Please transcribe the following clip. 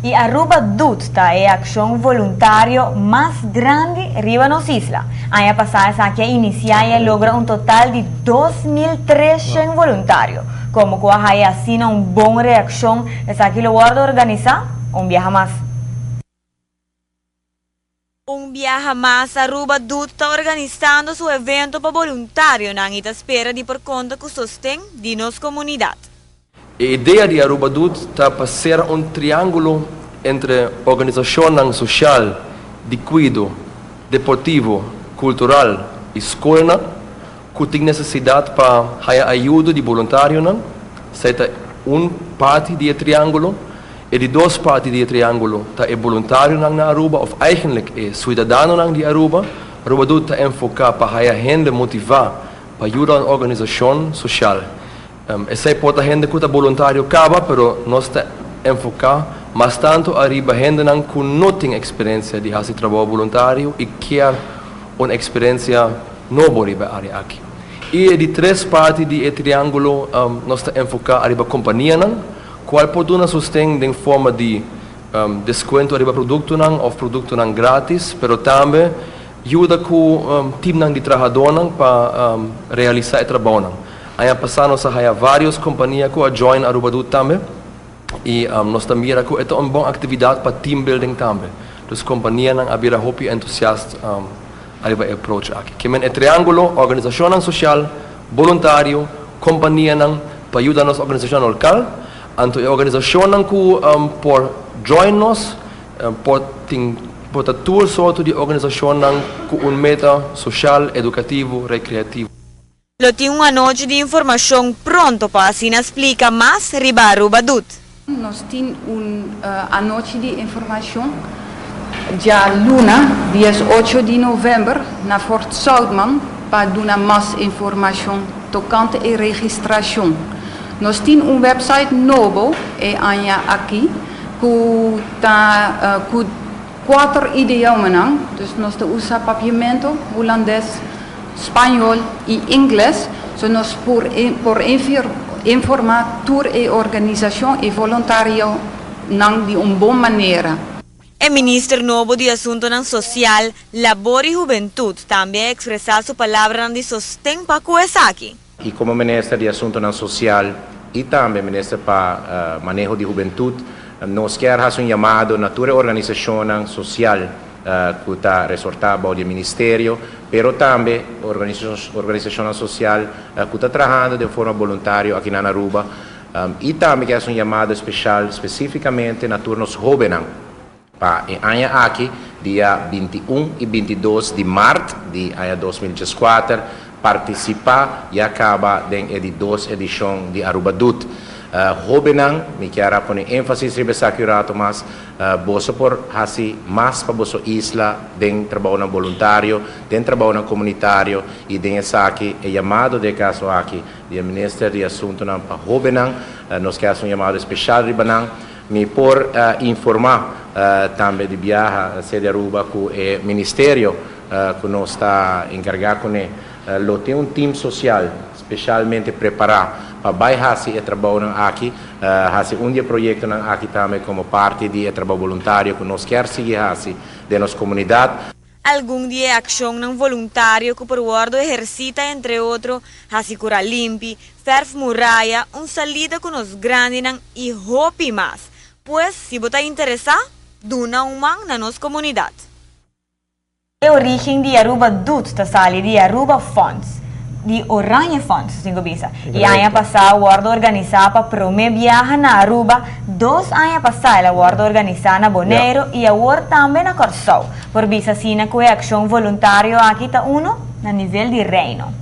Y Aruba Doet ta e accion voluntario mas grandi riba nos isla. Aña pasa esaki a inicia y a logra un total di 2300 voluntario. Como cu a haya asina un bon reaccion, esaki lo wordo organisa un biaha mas. Un biaha mas Aruba Doet ta organisando su evento pa voluntarionan y ta spera di por conta cu sosten di nos comunidad. E idea di Aruba Doet ta pa cera un triangulo entre organisacion social, di cuido, deportivo, cultural y scol cu tin necesidad pa ayudo di voluntarionan, ta un parti di e triangulo, y di dos parti di e triangulo ta e voluntarionan na Aruba, of eigenlijk e ciudadanonan di Aruba. Aruba Doet ta enfoca pa haya hende motiva pa yuda un organisacion social. Esey por ta hende cu ta voluntario caba, pero nos ta enfoca mas tanto ariba hendenan cu no tin experiencia di haci trabou voluntario y kier un experiencia nobo riba e area aki. Y di tres parti di e triangulo, nos ta enfoca ariba companianan, cual por duna sosten den forma di descuento ariba productonan of productonan gratis, pero tambe yuda cu teamnan di trahadornan pa realisa e trabounan. Aña pasa nos a haya varios compania cu a join Aruba Doet tambe y nos tambe mira cu ta un bon actividad pa team building tambe. Dus companianan a bira hopi entusiasta ariba e approach aki. Kiermen e triangulo, organisacion social, voluntario, companianan pa yuda nos organisacion local, anto e organisacionnan cu por join nos, por tin por ta tur sorto di organisacionnan cu un meta social, educativo, recreativo. Lo tin un anochi di informacion pronto pa asina splica mas riba Aruba Doet. Nos tin un anochi di informacion dialuna, 18 di november, na Fort Zoutman, pa duna mas informacion tocante e registracion. Nos tin un website nobo e aña aki, cu ta cu cuater idioma, dus nos ta usa Papiamento, Hulandes, Spaño y Ingles, so nos por informa tur e organisacion y voluntarionan di un bon manera. E minister nobo di Asunto Social, Labor y Hubentud tambe a expresa su palabra di sosten pa esaki. Y como minister di Asunto Social y tambe minister pa maneho di hubentud, nos kier haci un yamado na tur organisacion social cu ta resorta bou di ministerio, pero tambe organisacion social cu ta trahando di forma voluntario aki na Aruba, y tambe kier un yamado special specificamente na tur nos hobennan pa e aña aki, dia 21 y 22 di maart di aña 2014, participa y caba den e di dos edicion di Aruba Doet. Hobennan, mi kier pone enfasis riba esaki rato mas, boso por hasi mas pa boso isla den trabou voluntario, den trabou comunitario y den esaki e yamado den caso aki di minister di Asunto pa Hobennan, nos kier un yamado special riba nan. Mi por informa tambe di biaha sede Aruba cu e ministerio cu nos ta encarga cu ne, lo tin un team social specialmente prepara pa bay hasi e trabou aki, hasi un di e proyectonan aki tambe como parti di trabou voluntario cu nos kier sigui hasi den nos comunidad. Algun di e accionnan voluntario cu por wordo ehercita, entre otro, hasi cura limpi, verf muraya, un salida cu nos grandinan y hopi mas. Pues, si bo ta interesa, duna un man na nos comunidad. E origen di Aruba Doet ta sali di Aruba Fonds, di Oranje Fonds, asina bisa. Y aña pasa a wordo organisa pa prome biaha na Aruba, 2 aña pasa el a wordo organisa na Bonaire y awor tambe na Corsou. Por bisa asina cu e accion voluntario aki ta uno na nivel di reino.